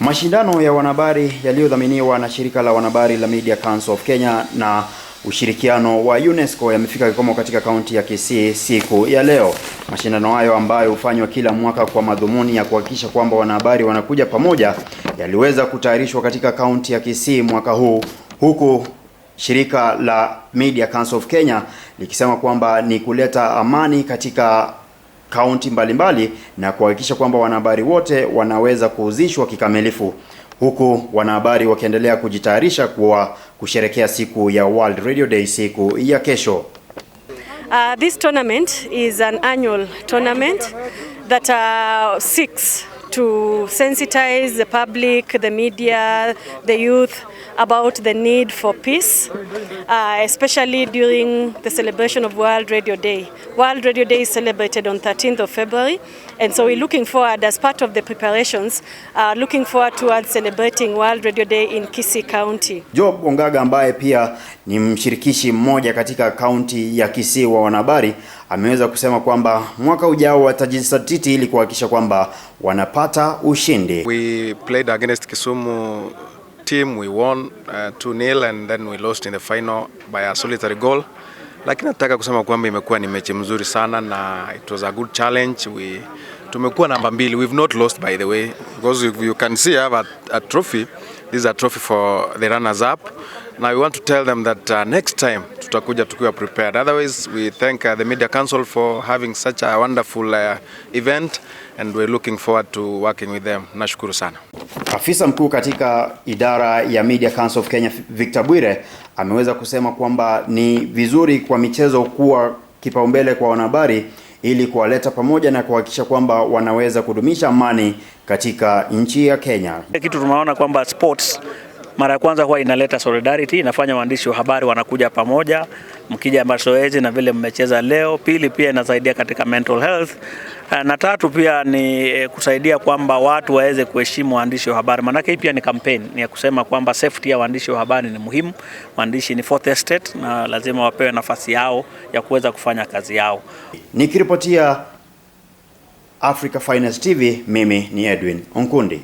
Mashindano ya wanahabari yaliyodhaminiwa na shirika la wanahabari la Media Council of Kenya na ushirikiano wa UNESCO yamefika kikomo katika kaunti ya Kisii siku ya leo. Mashindano hayo ambayo hufanywa kila mwaka kwa madhumuni ya kuhakikisha kwamba wanahabari wanakuja pamoja yaliweza kutayarishwa katika kaunti ya Kisii mwaka huu, huku shirika la Media Council of Kenya likisema kwamba ni kuleta amani katika kaunti mbalimbali na kuhakikisha kwamba wanahabari wote wanaweza kuhusishwa kikamilifu, huku wanahabari wakiendelea kujitayarisha kwa kusherekea siku ya World Radio Day siku ya kesho. This tournament is an annual tournament that seeks to sensitize the public, the media, the youth about the need for peace, especially during the celebration of World Radio Day. World Radio Day is celebrated on 13th of February, and so we're looking forward, as part of the preparations, looking forward towards celebrating World Radio Day in Kisii County. Job Ongaga, ambaye pia ni mshirikishi mmoja katika kaunti ya Kisii wa wanahabari, ameweza kusema kwamba mwaka ujao watajizatiti ili kuhakikisha kwamba wanapata ushindi. We played against Kisumu team. We won 2-0 and then we lost in the final by a solitary goal. Lakini nataka kusema kwamba imekuwa ni mechi mzuri sana na it was a good challenge. We tumekuwa namba mbili. We've not lost, by the way, because if you can see, I have a trophy. This is a trophy for the runners up. Now we want to tell them that next time tutakuja tukiwa prepared. Otherwise, we thank the Media Council for having such a wonderful event and we're looking forward to working with them. Nashukuru sana. Afisa mkuu katika idara ya Media Council of Kenya, Victor Bwire, ameweza kusema kwamba ni vizuri kwa michezo kuwa kipaumbele kwa wanahabari ili kuwaleta pamoja na kuhakikisha kwamba wanaweza kudumisha amani katika nchi ya Kenya. Kitu tunaona kwamba sports mara ya kwanza huwa inaleta solidarity, inafanya waandishi wa habari wanakuja pamoja, mkija mazoezi na vile mmecheza leo. Pili, pia inasaidia katika mental health, na tatu pia ni kusaidia kwamba watu waweze kuheshimu waandishi wa habari, maanake hii pia ni campaign ni ya kusema kwamba safety ya waandishi wa habari ni muhimu. Waandishi ni fourth estate na lazima wapewe nafasi yao ya kuweza kufanya kazi yao. Nikiripotia Africa Finest TV, mimi ni Edwin Onkundi.